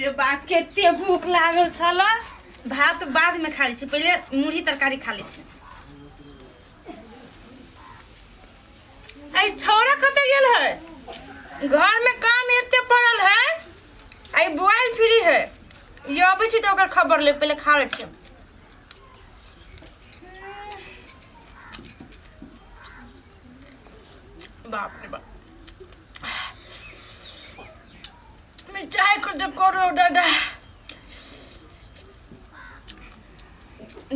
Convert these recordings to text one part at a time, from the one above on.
रे बाप, कते भूख लागल छल। भात बाद में खा लै छी, पहिले मुरही तरकारी खा लै छी। ऐ छौड़ा कतऽ गेल है? घर में काम एते पड़ल है, आई मोबाइल फ्री है। ये अबै छी तऽ ओकर खबर ले, पहिले खा लै छी। बाप रे बाप, मिठाई को तो करो दादा।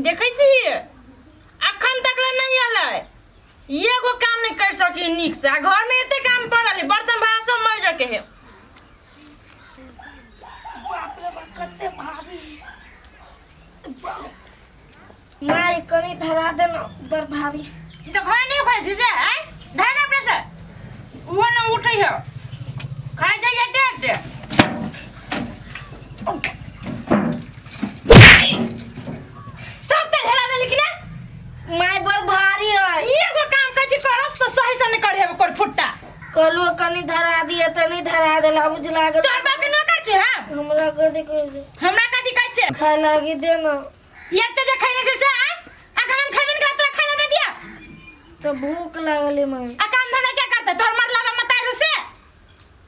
देखै छी अखन तक ले नहीं आलै। एगो काम नहीं कर सकी नीक से, आ घर में एते काम पड़ल है, बर्तन भाड़ा सब मर सके है। बाप रे बाप, कते भारी। माय कनी धरा देना, बड़ भारी। तो खाना नहीं खाई छी से आय धान अपने से वो न उठै है, खाइ जाइए डेढ़ दे। सब ते धरा देली कि ना? माय बड़ भारी है। एगो काम कथी करत तो सही से नहीं करे कोई फुट्टा। कहलू कनी धरा दिए तऽ नहीं धरा देला, बुझ लागल। तोहर बाप के नौकर छी हम? हमरा कथी कहै छै? हमरा कथी कहै छै? खाय लागी दे ना। एते जे खैले छै से आय अखन हम खैबे न करब, तोरा खाय ला दे दिया। तऽ भूख लागल है माय। आ काम धंधा क्या करते तोहर मरला बा मतारू से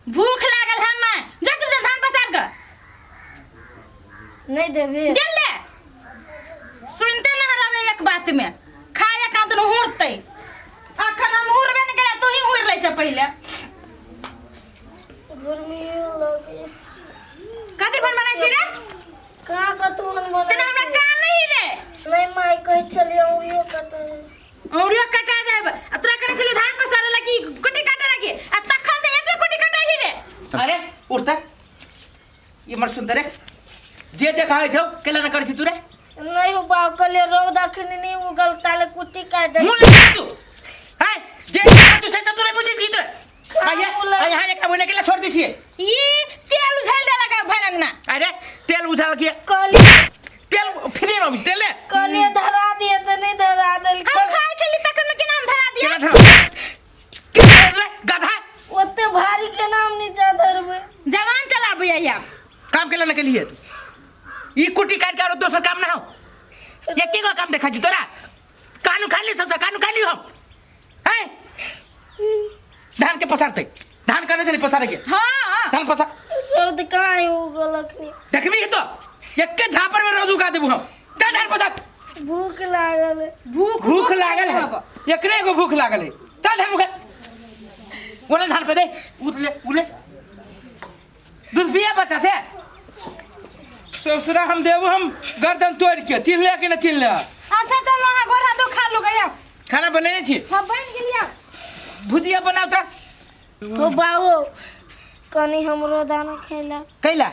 भूख लागल है माय। जा चुपचाप धान पसार के। नहीं देबी? गेल ले। सुनते न रहे एक बात में खाए कांत न हुरते। अखन हम हुरबे न गेला, तू ही हुर लै छ पहिले। गर्मी लगे। कथी बन बनाई छी रे? कहाँ कतू हम बना? तेना हमरा कान नहीं रे। नहीं माय, कहै छलियै अंगुरियो कतू। औरियो कटा जाब आ तोरा करे छलु धान पसारे लगी, कुटी काटे लगी, आ तखन से एतबे कुटी कटाई रे। अरे उठता ये मर सुनते रे, जे जे कहै छौ केला न करै छी तू रे? नहीं हो बाप, कहलियै रौद अखन नहीं उगल ताले कुट्टी काटि दे। मुंह लगा तू हैं जे जे कहै छौ से तू रे बुझै छी तू रे? आया यहाँ एक बोने के लिए छोड़ दी छियै। ई तेल उझाल देलक है भर अंगना। अरे तेल उझाल किया? कहलियै तेल फ्री में आबै छै, तेल ले। कहलियै धरा दिए तऽ नहीं धरा देलकै। हम खाइ छली तखन केना हम धरा दिया? केना धरा? केना धरा रे गधा? ओते भारी के नाम नीचा धरबै। जवान चलाबै आब। काम केला न केलिए तू? ई कुटी काट के आरो दोसर काम ना हो? एके गो काम देखा छी तोरा। कानू खाली ससा कानू खाली हम हैं धान के पसारते, धान करने चली पसारे के। हाँ धान पसार। रौद कहाँ उगल अखनी? देखबी तो एके झापर में रौद उगा देबू हम। जा धान पसार। भूख लागल है। भूख भूख लागल है, एकरे एगो भूख लागल है। चल धान उगा, ओने धान पे दे, उतले उले दूध पिया बच्चा से। ससुरा हम देबू हम गर्दन तोड़ के, चिन्ह ले कि न चिन्ह ले। अच्छा चल वहाँ गोर हाथ खा लो गया। खाना बनेने छी? हाँ बन गेलिया। भुजिया बनाव त। हो बाबू, कनी हमरो दाना खैला। कैला?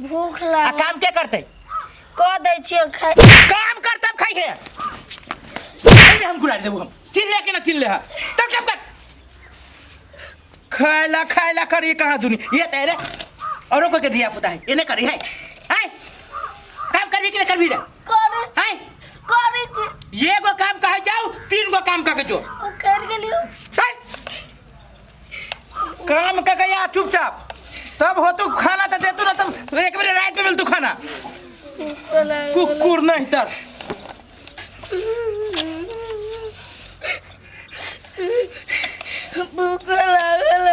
भूख आ लागल। काम के करते? कह दै छियै खाइ। काम कर तब खाइ है। अरे हम गुराड़ी देबू हम, चिन्ह ले कि न चिन्ह ले। तब काम कर। खाइला खाइला करी कहाँ दुनी ये तेरे औरों को के धिया पुता है इने करी है। आय काम करबी कि न करबी रे? करै छी। आय करै छी। ये गो काम कहे जाओ, तीन गो काम कह के जो। ओ कर गेलियो। चल काम कह के आ चुपचाप, तब हो तू खाना तो दे तू ना, तब एक बार रात में मिल तू खाना। कुकुर नहीं तर। भूख लागल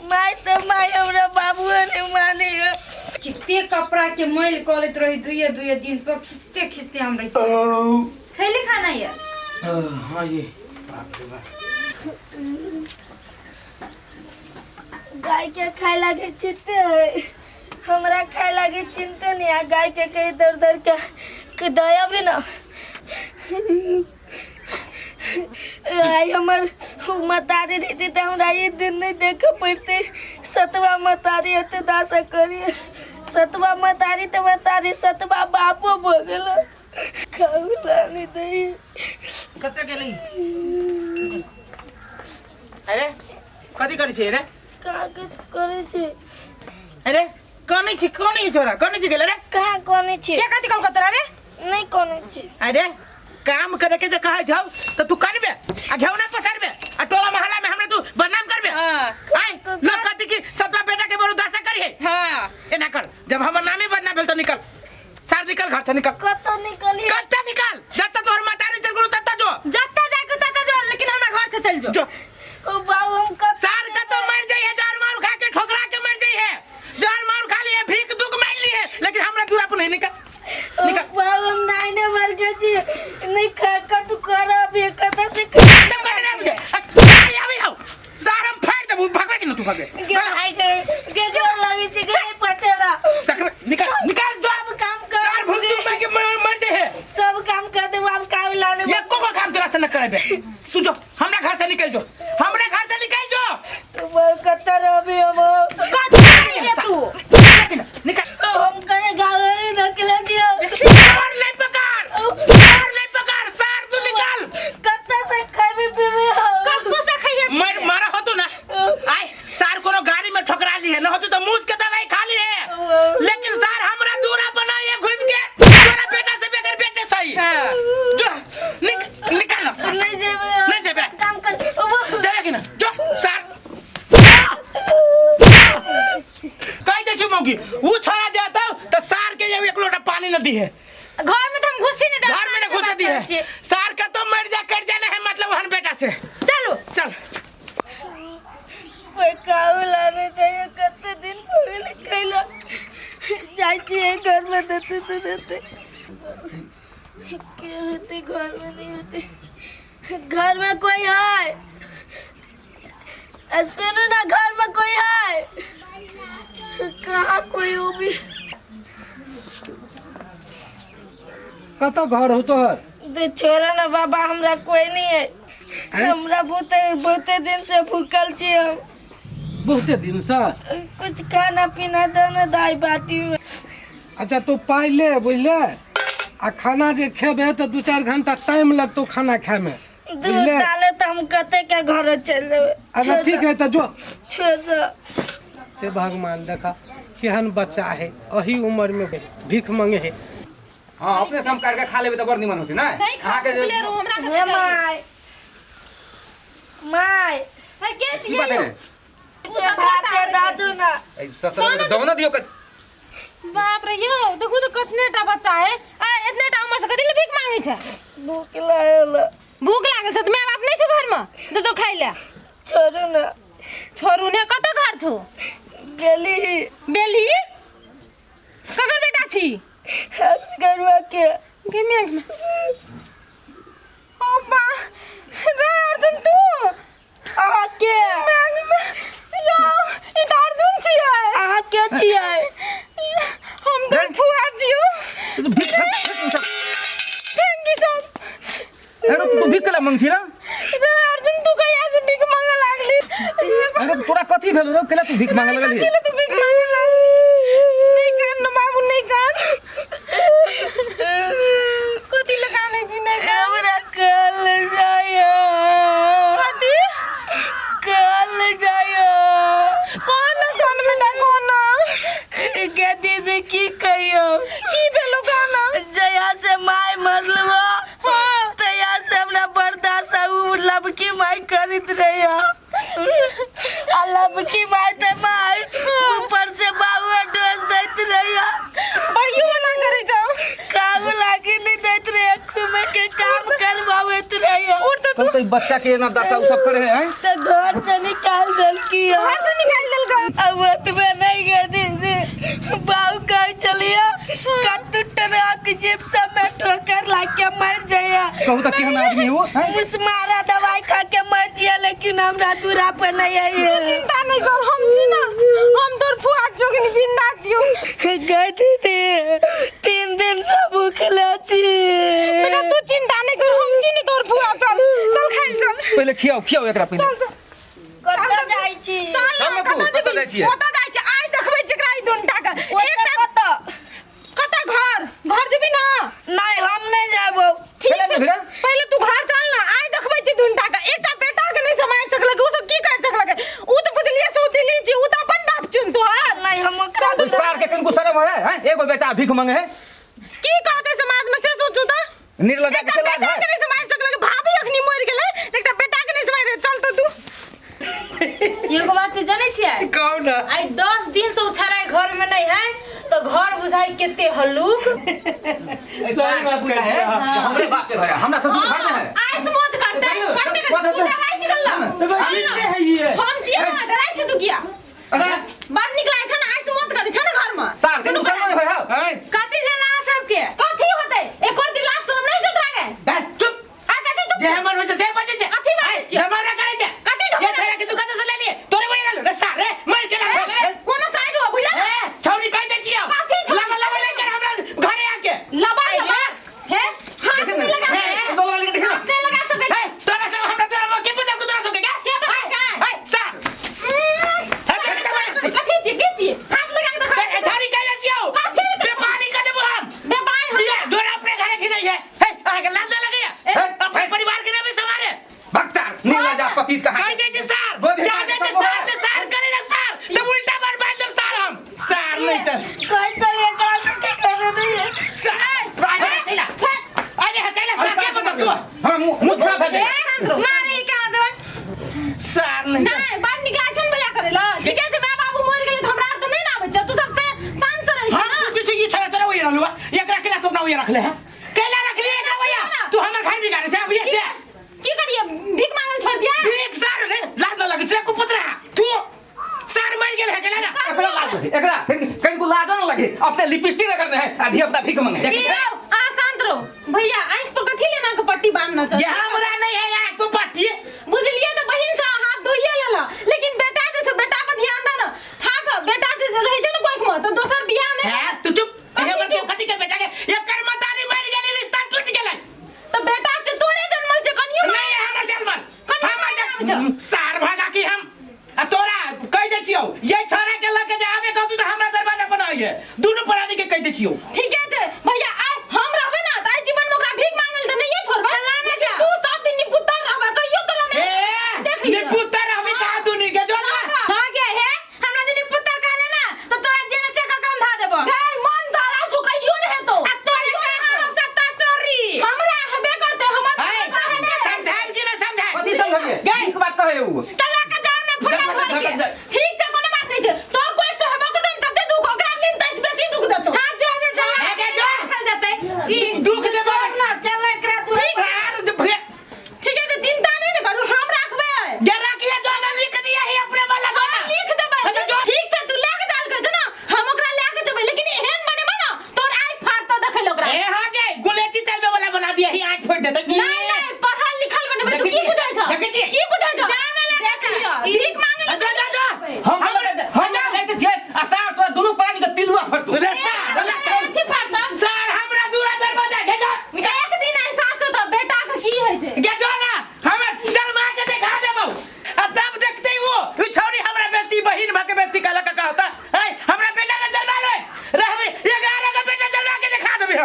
माय, तऽ माय हमरा बाबुए नहि मानैया। कितने कपड़ा के मैल कऽ लैत रही दुइये दुइये दिन पर, खिचते खिचते हम रही। खैली खाना ये? हाँ ये बाप रे बाप। गाय के खाय लागे चिंते है, हमरा खाय लागे चिंते नहीं आ। गाय के कहीं दर दर के दया भी ना। आई हमर मतारी रहती तऽ हमरा ई दिन नहीं देखे पड़ते। सतवा मतारी होते दासा करिए, सतवा मतारी तऽ मतारी सतवा बापो भऽ गेल। खाऊ ला नहीं दही। कतऽ गेलै? अरे कथी करै छी रे? कहाँ के करै छी? अरे कनै छी, कनै छोरा कनै छी गेलै रे? कहाँ कनै छी? के कथी कहलको तोरा रे? नहीं कनै छी। अरे काम करे के जे कहै छौ तऽ तू करबे आ घेउना पसारबे आ टोला मोहल्ला में हमरा तू बदनाम करबे। हाँ। आय लोग कहती कि सतवा बेटा के बड़ो दशा करी है। हाँ। एना कर जब हमर नामे बदनाम भेल तो निकल सार निकल घर से निकल कतऽ निकली कत्ता निकल जब तक तोहर मातारी चल गेलो तत्ता जो जत्ता जाके तत्ता जो लेकिन हमरा घर से चल जो जो ओ बाबू हम कतऽ सार का तो मर जाई है जार मार खा के ठोकरा के मर जाई है जार मार खा लिए भीख दुख मार ली है लेकिन हमरा दूरा पर नहीं निकल ओ निकल बाबू हम नहीं ने मर गए छी नहीं खा कतू करब ये कतऽ से खा तब कर ना मुझे आई आवी हो सार हम फाड़ देबू भगवे कि न तू भगवे गे भाई गे गे जोर लगै छै गे नहीं पटेला तक निकल निकल सब काम कर सार भूख दुख मार के मर जाई है सब काम कर देबो आब काम लाने एको को काम तोरा से न करेबे तू जो हमरा घर से निकल जो हमरा घर से निकल जो तू कतऽ रहबी हम कतऽ रहिए तू निकल हम कहे गाँव नहीं धकेले छियै और नहीं पकड़ और नहीं पकड़ सार तू निकल कतऽ से खैबी पीबी हम कतऽ से खैहे मर मारा हो तू ना आय सार कोनो गाड़ी में ठोकरा ली है न हो तू तो मूस के दवाई खा ली है लेकिन सार हमरा दूरा बना ये घूम के तोरा बेटा से बगैर बेटे सही हाँ। जो निकल ना सार नहीं जेबै नहीं जेबै। काम कर जेबे कि ना जो सार कह दे छु मौगी ऊ छोड़ा जाता तो सार के ये एक लोटा पानी न दी है घर में तो हम घुसी नहीं घर में न घुसे दी है सार का तो मर जा कट जाना है मतलब वहन बेटा से चलो चल कोई काम लाने चाहिए कते दिन हो गेलै खैला जाइ छियै घर में देते तो देते के होते घर में नहीं होते घर में कोई है सुनो ना घर में कोई है कहाँ कोई वो भी कतऽ घर हो तोहर दे छोड़ो ना बाबा हमरा कोई नहीं है हमरा बहुते बहुते दिन से भूखल छी हम बहुते दिन से कुछ खाना पीना दो ना दाई बाटी में अच्छा तू पाइ ले बुझले आ खाना जे खेबे तऽ 2-4 घंटा टाइम लगतौ खाना खायमे दू बुझले साले तऽ हम कते के घर चलि जेबै अच्छा ठीक है तऽ जो छोड़ दो हे भगवान देखा केहन बच्चा है अही उम्र में भीख मांगे है हाँ अपने से हम काट के खा लेबै तऽ बड़ निमन होतै ने नहीं खा अहाँके जे ले रो हमरा हे my my है के की छियै बात है यौ? रे? जे भाते दादू ना एहि 17 में दहो ना दियौ बाप रे यौ देखू तो कतने टा बच्चा है आ एतने टा उम्र से कथी ले भीख मांगे छै भूख लागल भूख लागल छै तऽ माय बाप नहि छौ घर में दे तो खाइ ले छोड़ू ना छोड़ू ने कतऽ घर छौ गेली बेली ककर बेटा छी असगरुआ के गे मेघ में ओ बा रे अर्जुन तू अहाँ के मेघ में यौ ई तऽ अर्जुन छियै अहाँ के छियै हम तऽ फुआ छियौ भीख फेंक thank you सब अरे तू भीख कला मांग छी रे रे अर्जुन तू कहिया से भीख मांगे लागली अरे तोरा कथी भेल रे केला तू भीख मांगे लगली कथी ले तू भीख मांगे लागली नहीं कान न बाबू नहीं कान कथी ले कानै छी नहीं कान हमरा कल जाइयो कथी कल जाइयो कोन कोन बेटा कोन गे दीदी की कहियो की भेलो गाना जया से माय मरलबो हाँ। तया से हमरा बर्दाश्त उ लबकी माय करैत रहिया आ लबकी माय ते माय ऊपर से बाबू डोस दैत रहिया भाइयो मना करे जाओ काम लागी नहीं दैत रहिया घूमे के काम करवाबैत रहिया तू तो ई बच्चा के एना दशा उ सब करे है हैं? तो घर से निकाल देलकी घर से निकाल देलको अब ओतबे नहीं गे दीदी बाबू कहे चलिया कत्तू ट्रक जीप सब में ठोकर लाग के मर जाइया कहू तऽ केहन आदमी हो हैं? मुसमारा दवाई खा के मर जिया लेकिन हमरा दूरा पर नहीं आई है चिंता नहीं कर हम छी ना हम तोर फुआ जोगनी जिंदा छियो गए दीदी 3 दिन से भूखले छी बेटा तू चिंता नहीं कर हम छी ना तोर फुआ चल चल खाइल चल पहिले खियाओ खियाओ एकरा पहिले चल चल कतऽ जाइ छी चल चल ना ना तू, कतऽ कतऽ जेबही जाइ छियै? कतऽ जाइ छियै आइ देखबै छियै एकरा ई दुनटा के ओतऽ एकटा कतऽ कतऽ घर घर जेबी ना नहीं हम नहीं जाबो ठीक पहिले छै जेबही ना? पहिले तू घर चल ना आइ देखबै छियै दुनटा के एकटा बेटा के नहीं सम्हारि सकलक उ सब की कर सकलक उ तऽ बुझलियै सौतेली छी उ तऽ अपन बाप छुन तोहर नहीं हम ओकरा ओइ सार के कनिको शरम है हैं? एगो बेटा भीख मांगे है की कहतै समाज में से सोचू तऽ निर्लज्जा के एकटा लाज बेटा है के नहीं सम्हारि सकलक भाभी अखनी मरि गेलै तऽ एकटा बेटा के नहीं सम्हारि चल तऽ तू एगो बात के जानै छियै? कहू ना। आइ 10 दिन से उछराई घर में नहीं है तो घर बुझाई केते हल्लुक। सही बात बुरा है हमरे बाप के घर है, हमरा ससुर घर में है। आइस मौत करते करते तू डराई छी गल्ला। तो भाई जीते है ये। हम जिए ना डराई छी तू किया? अरे बड़ निक लागै छ ना, आइस मौत करै छ ना घर में। सार के नुकसान नहीं है। हैं? कथी भेल अहाँ सबके? कथी होतै? एको दिन लाज शरम नहीं जत रागे। ए, चुप। आ कथी चुप? जे हमर होइ छै से बजै छै। कथी बाजै छियै? झमारा करै छै। कथी ये झमारा? छोरा के तू कतऽ से ले लिए? तोरे वही रहलो रे सार रे, मर के लग। कोनो साइड हो बुझला? ए, छौरी कहि दै छियौ। कथी छौरी? लबा लबा ले कर हमरा घरे आके। लबा लबा हे हाथ नहीं लगा। हे, दोल वाली के देखी ना। हाथ नहीं लगा सकै। ए, तोरा सब हमरा तोरा के पूजा को तोरा सब के के पूजा के? ए, सार। ए, कथी छियै? के छियै? हाथ लगा के देखा। ए, छौरी कहि दै छियौ। कथी? व्यापारी कह देबो हम। व्यापारी हम। ये तोरा अपने घरे की नहीं है। हे, अहाँ के लाज ना लगैया? अपने परिवार के नाम से मारे। भक्ता नीला जा पतित कहाँ कहि दै छै सार। बोल दे, जा दै छै बोल। सार, ते सार करे ना सार। ते उल्टा बार बाज देब सार हम। सार नहीं त। कहीं चल एकरा से की करे नहीं है। सार। आजे कैला। आजे है कैला सार के बता तू। हमरा मुंह मुंह खराब भए गेल। मारे कहाँ देवन? सार नहीं त। नहीं बड़ निक लागै छै ने भैया करै ला। ठीके छै, my बाबू मरि गेलै तऽ हमरा आर तऽ नहि ने आबै छै। तू सबसे शान से रहै छै हम ना। कुछ ई छोरा तोरा वही रहलुआ। एकरा केला तू अपना वही रखले है। केला रख लिए एकरा वही। तू हमर घर बिगाड़े से अभी से। की करिए? भीख मांगल छोड़ दिया? भीख सार रे लाज ना लगे छै कुपुत्र है। तू सार मर गेल है केला ना। एकरा लाज लगे, एकरा कहीं को लाज ना लगे। अपने लिपस्टिक रगड़ने है आ धिया पुता भीख मांगे है। ए, आओ, आ शांत रहो भैया। आँख पर कथी लेना के पट्टी बांधना ये चाहते? हमरा नहीं है आँख पे पट्टी। बुझलिए तो बहिन से हाथ धोइए लेला, लेकिन बेटा जैसे बेटा पर ध्यान दे ना। था छ बेटा जैसे रहे छै ना कोख में तो दोसर बियाह नहीं। हैं तू चुप। कथी हे चुप? कथी के बेटा के एकर मतारी मर गेली रिश्ता टूट गेलै। तो बेटा से तोरे जन्मल छै कनियो नहीं है हमर जन्मल। कनियो हमर माय आबै जन्म छै। सार भागा की हम आ तोरा कहि दै छियौ ये छोरा के लके जे आबे कहतू तऽ हमरा दरवाजा पर आइए। दुनू प्राणी के कहि दै छियौ। ठीक।